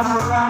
Wah,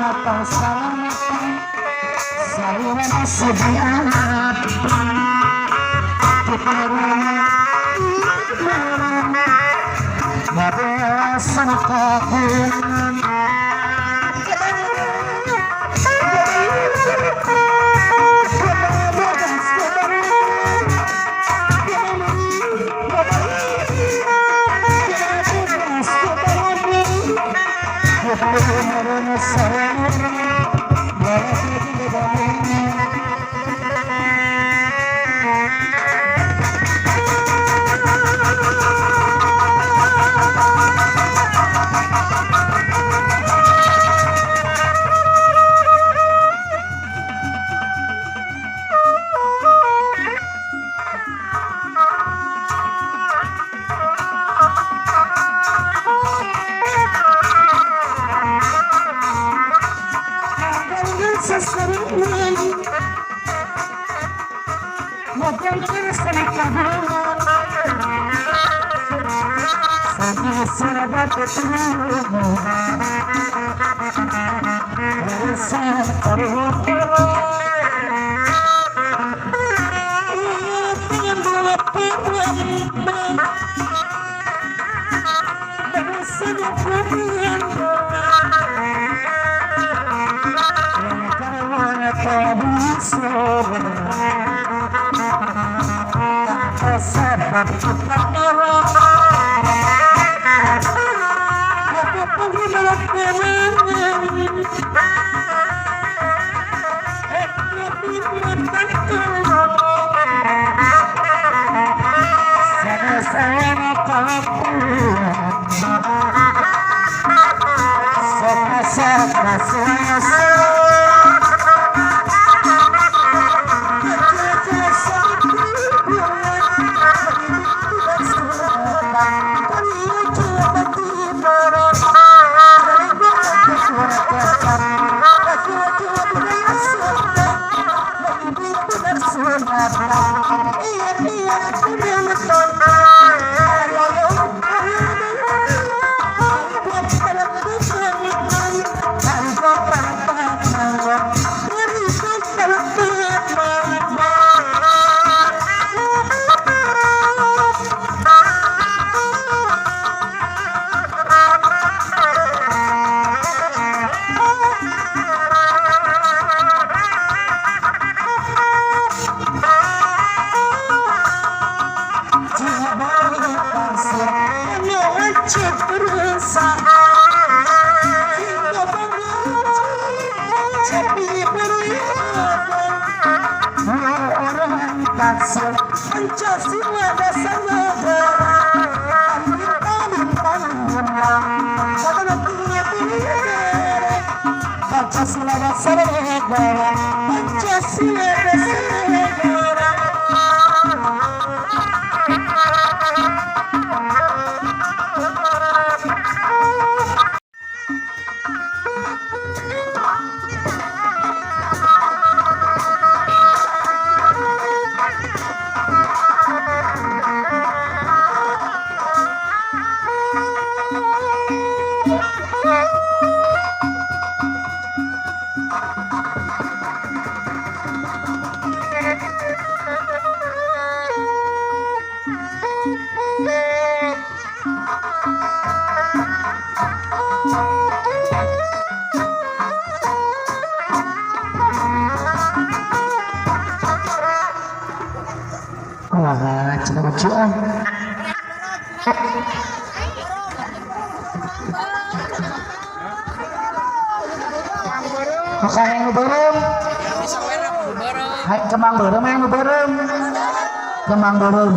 cina ah. Maka yang beureum. Hai kembang beureum yang beureum. Kembang beureum.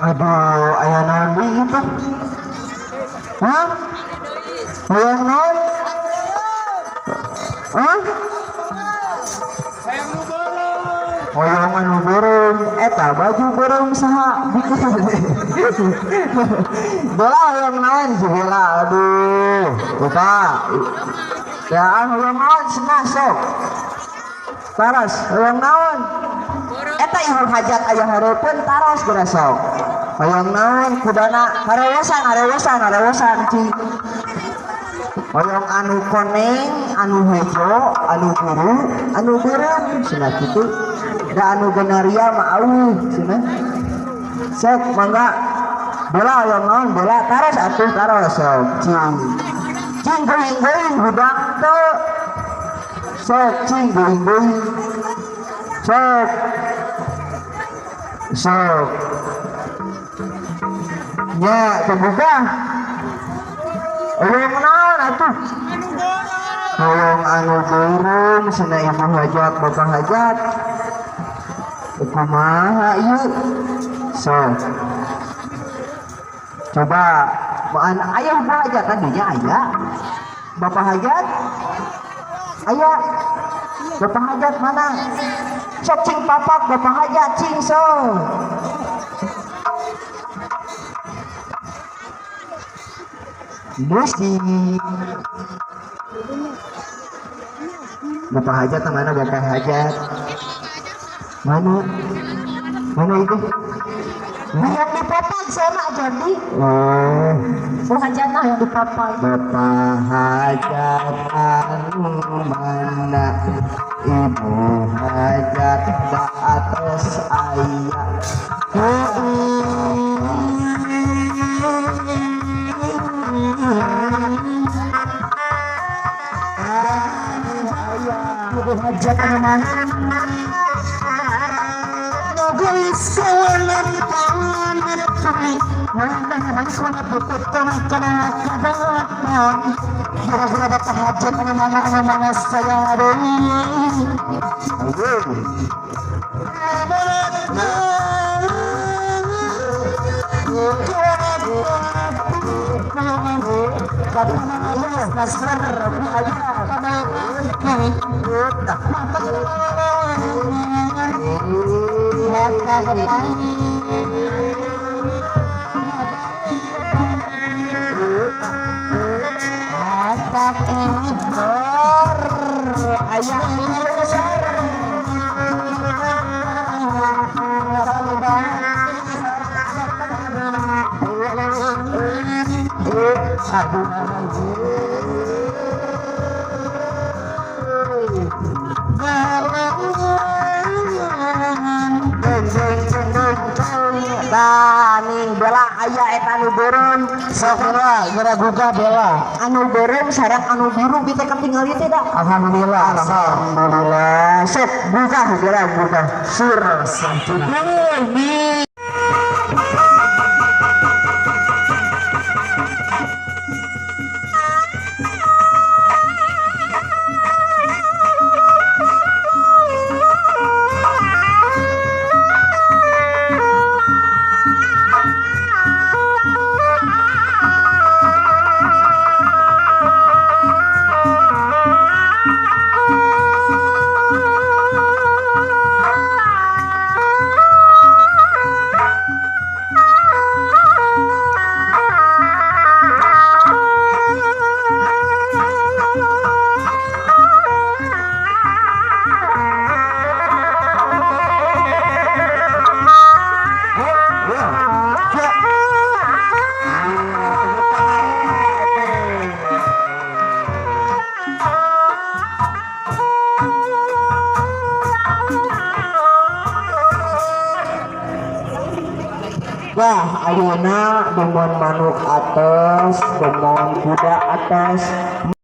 Aduh, aya naon deui itu? Hah? Hayang naon? Hah? Hoyong anu beureum, eta baju beureum saha? Bola hoyong naon si bola, aduh. Lupa. Ya, hoyong naon cenah sok. Taras, hoyong naon? Eta ibu hajat aya hareupeun taros geura sok. Hoyong naon kudana harewosan harewosan harewosan cing. Hoyong anu koneng, anu hejo, anu biru, anu beureum cenah kitu. Da anu genaria mah auh cenah. Sok mangga bola hoyong naon bola taros atuh taros sok cing. Cing geuing-geuing hudang teu. Sok cing geuing-geuing. Sok. Sok. Nya terbuka. Hoyong naon atuh? Hoyong anu beureum cenah ibu hajat bapak hajat. Kumaha ieu? Sok. Coba maan aya ibu hajat tadinya aya. Bapak hajat? Aya. Bapak hajat mana? Sok cing papak bapak hajat cing sok. Musik. Bapak hajat mana bapak hajat? Mana? Mana itu? Yang dipapak sama jadi. Oh. Oh hajatna yang dipapak. Bapak hajat anu mana? Ibu hajat da atos aya. Ibu hajat anu mana? Nah, nih bela aya eta anu beureum. Sok lah, geura gugah bela. Anu beureum sareng anu biru bite ketinggali teh da. Alhamdulillah. Alhamdulillah. Sok buka bela buka. Sur. Nih. Wah, ayeuna demon manuk atas, demon kuda atas.